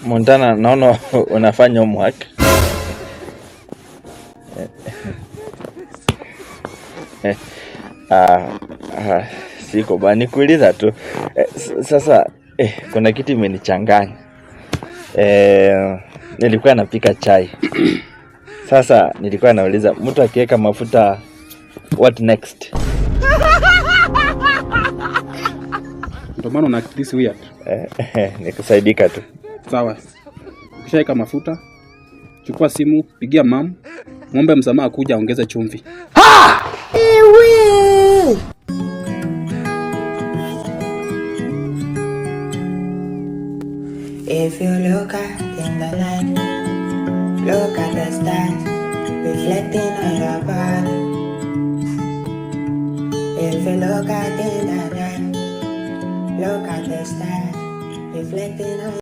Montana, naona unafanya homework. Ah, ah, siko ba, nikuuliza tu. Sasa kuna kitu imenichanganya. Nilikuwa napika chai. Sasa nilikuwa nauliza mtu akiweka mafuta, what next? Ndio maana una act this weird. Nikusaidika tu. Sawa. Ukishaweka mafuta, chukua simu, pigia mam, mwombe msamaha kuja aongeze chumvi. If you look at in the night, look at the stars reflecting on your body. If you look at in the night, look at the stars reflecting on